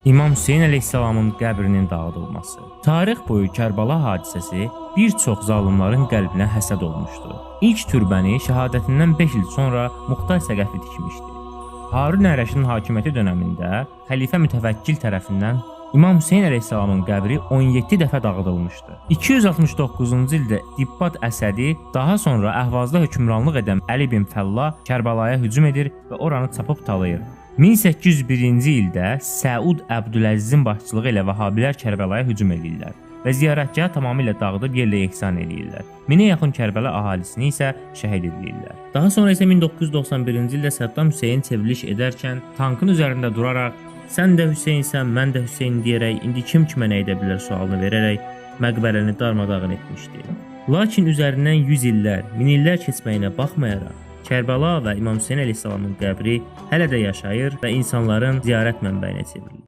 İmam Hüseyn əleyhissalamın qəbrinin dağıdılması. Tarix boyu Kərbəla hadisəsi bir çox zalımların qəlbinə həsəd olmuşdu. İlk türbəni şəhadətindən 5 il sonra Muxtar Səqəfi tikmişdi. Harun Ər-Rəşidin hakimiyyəti dövründə xəlifə Mütəvəkkil tərəfindən İmam Hüseyn əleyhissalamın qəbri 17 dəfə dağıdılmışdı. 269-cu ildə Dibbad Əsədi, daha sonra Əhvazda hökmranlıq edən Əli bin Fəlla Kərbəlaya hücum edir və oranı çapıb talayır. 1801-ci ildə Səud Əbdüləzizin başçılığı ilə Vəhabilər Kərbəlaya hücum edirlər və ziyarətgahı tamamilə dağıdıb yerlə yeksan eləyirlər. 1000-ə yaxın Kərbəla əhalisini isə şəhid edirlər. Daha sonra isə 1991-ci ildə Səddam Hüseyn çevriliş edərkən tankın üzərində duraraq "Sən də Hüseynsən, mən də Hüseyn" deyərək "indi kim kimə nə edə bilər" sualını verərək məqbərəni darmadağın etmişdi. Lakin üzərindən 100 illər, min illər keçməyinə baxmayaraq Kərbəla və İmam Hüseyn əleyhissalamın qəbri hələ də yaşayır və insanların ziyarət mənbəyinə çevrilir.